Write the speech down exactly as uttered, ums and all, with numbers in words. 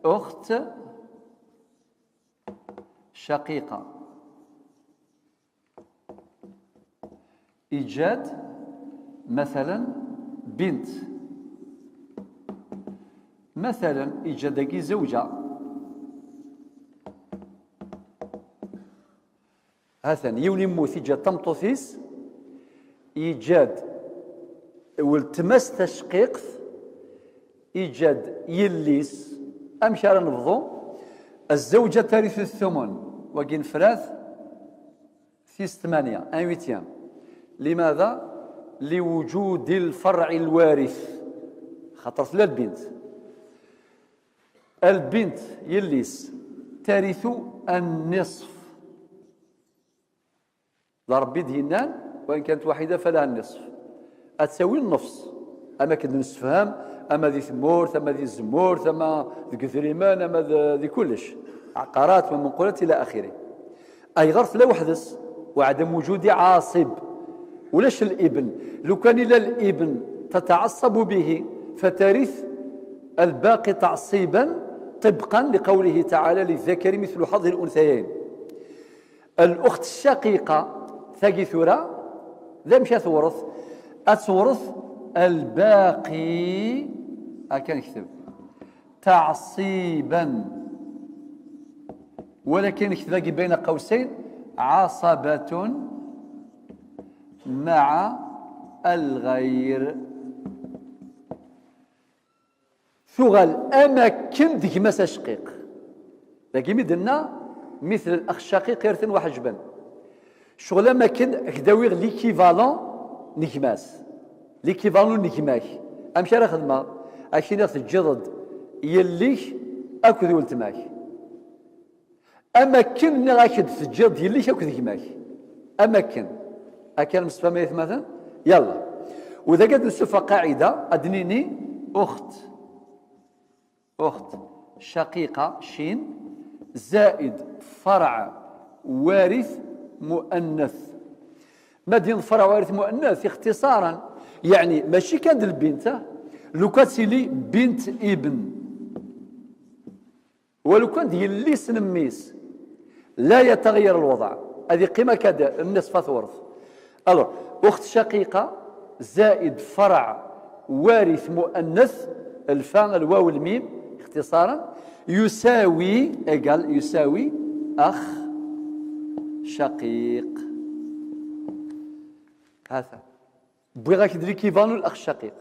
أخت شقيقة. Iǧǧa-d, مثلا, bint. مثلا, iǧǧa-d dagi زوجة. Ha-t-an, yiwen yemmut, iǧǧa-d tameṭṭut-is, iǧǧa-d weltma-s tacqiqt, iǧǧa-d yelli-s. Amek ara nebḍu? الزوجة ترث الثمن. Wagi nefra-t, tis tmanya, un huitième. لماذا؟ لوجود الفرع الوارث. Xaṭer tella lbint. Lbint, yelli-s, ترث النصف. D Ṛebbi i d-yennan: وإن كانت واحدة فلها النصف. Ad tawi nnefs. Ama akken d-nessefham, ama di tmurt, ama di tzemmurt, ama deg idrimen, ama d-, di kullec. عقارات ومنقولات إلى آخره. Ayɣer tella weḥd-s? وعدم وجود عاصب. Ulac الابن. Lukan yella الابن تتعصب به، فترث الباقي تعصيبا، طبقا لقوله تعالى: للذكر مثل حظ الأنثيين. الأخت الشقيقة, tagi tura, d amek ad tewreḍ? Ad tewreḍ الباقي, akka nekteb, تعصيبا. ولكن nekteb dagi بين قوسين: عصبة مع الغير. Tuɣal am akken d gma-s acqiq. Dagi mi d-nenna, مثل الأخ الشقيق يرث وحجبا. Ccɣel am akken ad k-d-awiɣ l'équivalent n gma-s. L'équivalent n gma-k. Amek ara xedmeɣ? Ad k-iniɣ teǧǧiḍ-d yelli-k akked weltma-k. Am akken nniɣ-ak-d teǧǧiḍ-d yelli-k akked gma-k. Am akken. Akka ara nemsefham ay atmaten? Yalla. U dagi ad nessufeɣ قاعدة, ad d-nini أخت. أخت شقيقة, chin, زائد فرع وارث مؤنث. Ma d-yenḍ فرع وارث مؤنث, اختصارا, yeɛni mačči kan d lbint, ah, lukan ad tili bint ibn. Walu kan d yelli-s n mmi-s, لا يتغير الوضع. Ad yeqqim akka d النصف, ad tewreḍ. Alors, أخت شقيقة زائد فرع وارث مؤنث, الفا, الواو, الميم, اختصارا, يساوي, égal, يساوي أخ شقيق. هذا. Wwiɣ-ak-d l'équivalent الأخ الشقيق.